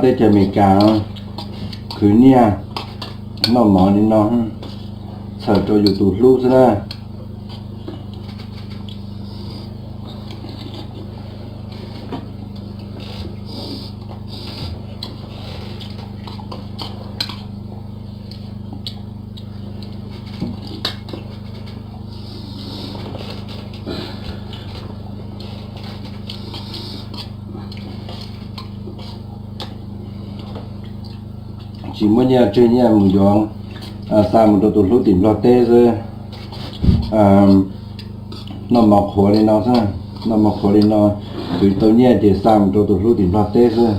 Teb chaws Amelikas khwv nyiaj noj mov li no, txhawm rau yus tus hlub xwb na. Tsis muaj nyiaj tseg nyiaj mus yuav, xa mus rau tus hlub tim Nplog teb xwb. Noj mov qhuav li no xwb, noj mov qhuav li no, khwv tau nyiaj ces xa mus rau tus hlub tim Nplog teb xwb.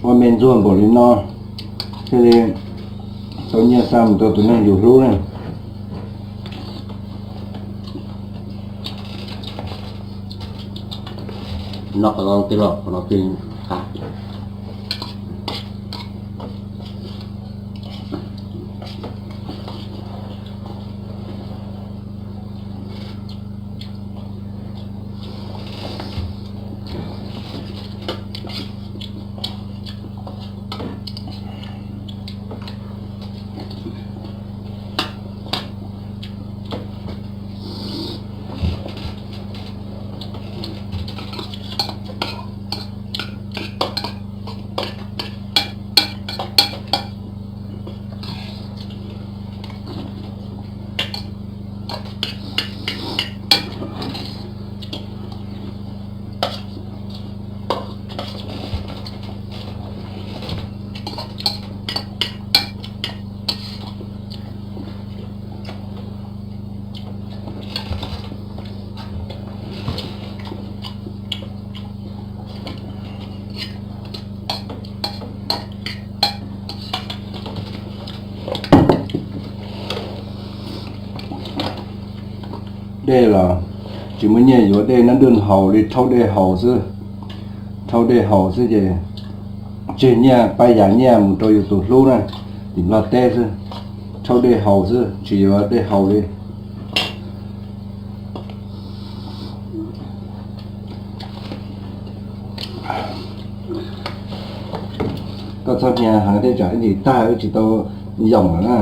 Ua me ntxuag npaum li no thiaj li tau nyiaj xa mus rau tus neeg yus hlub na. Noj qhov no twb los qhov no twb qab. Dej los tsis muaj nyiaj yuav, dej nab dwj haus li, rhaub dej haus xwb. Rhaub dej haus xwb ces tseg nyiaj pab yas nyiaj mus rau yus tus hlub na, tim Nplog teb xwb. Rhaub dej haus xwb, tsis yuav dej haus li. Koj txhob hnia heev thiab tsam ib ntsis tag wb tsis tau yoom lawm na.